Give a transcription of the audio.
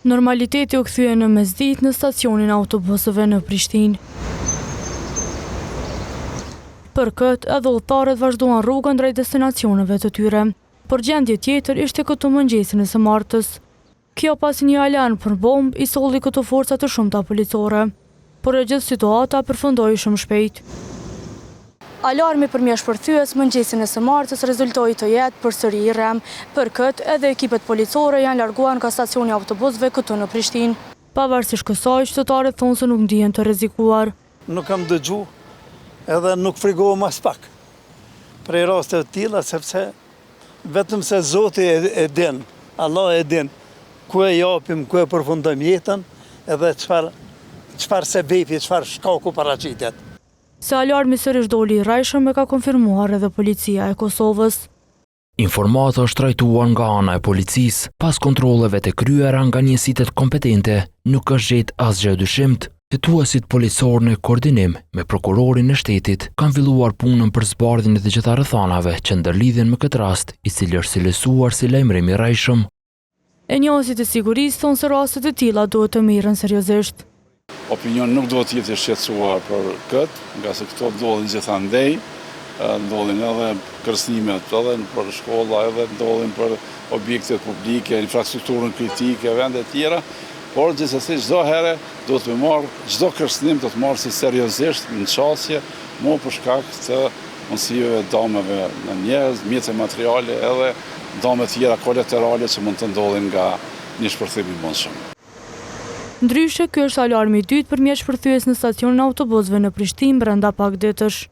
Normaliteti u kthye në mesditë në stacionin e autobusëve në Prishtinë. Për këtë, edhe udhëtarët vazhduan rrugën drejt destinacioneve të tyre. Por gjendje tjetër ishte këtu mëngjesin e së martës. Kjo pasi një alarm për bombë i solli këtu forca të shumta policore. Por e gjithë situata përfundoi shumë shpejt. Alarmi për mjet shpërthyes mëngjesin e së martës rezultoi të jetë përsëri i rremë. Për këtë, edhe ekipet policore janë larguar nga stacioni i autobusëve këtu në Prishtinë. Pavarësisht kësaj, qytetarët thonë se nuk ndihen të rrezikuar. Nuk kam dëgju edhe nuk frigohem aspak prej rasteve të tilla sepse Vetëm se Zoti e din, Allah e din ku e japim, ku e përfundojmë jetën edhe çfarë çfarë sebepi, çfarë shkaku paraqitet. Se alarmi sërish doli i rrejshëm e ka konfirmuar edhe Policia e Kosovës. Informata është trajtuar nga ana e policisë. Pas kontrolleve të kryera nga njësitet kompetente, nuk është gjetë asgjë e dyshimtë. Hetuesit policorë në koordinim me prokurorin e shtetit kanë filluar punën për zbardhjen e të gjitha rrethanave që ndërlidhen me këtë rast, i cili është cilësuar si lajmërim i rrejshëm. E njohësit e sigurisë thonë se rastet e tilla duhet të merren seriozisht. Opinioni nuk duhet të jetë i shqetësuar për këtë, ngase këto ndodhin gjithandej, ndodhin edhe kërcënimet edhe për shkolla, edhe ndodhin për objektet publike, infrastrukturën kritike, vende tjera, Por gjithsesi çdo herë duhet me marrë, çdo kërcënim duhet marrë si seriozisht në qasje, mu për shkak të mundësive dëmeve në njerëz, mjete materiale edhe dëme tjera kolaterale që mund të ndodhin nga një shpërthim i mundshëm. Ndryshe, ky është alarmi i dytë për mjet shpërthyes në stacionin e autobusëve në Prishtinë brenda pak ditësh.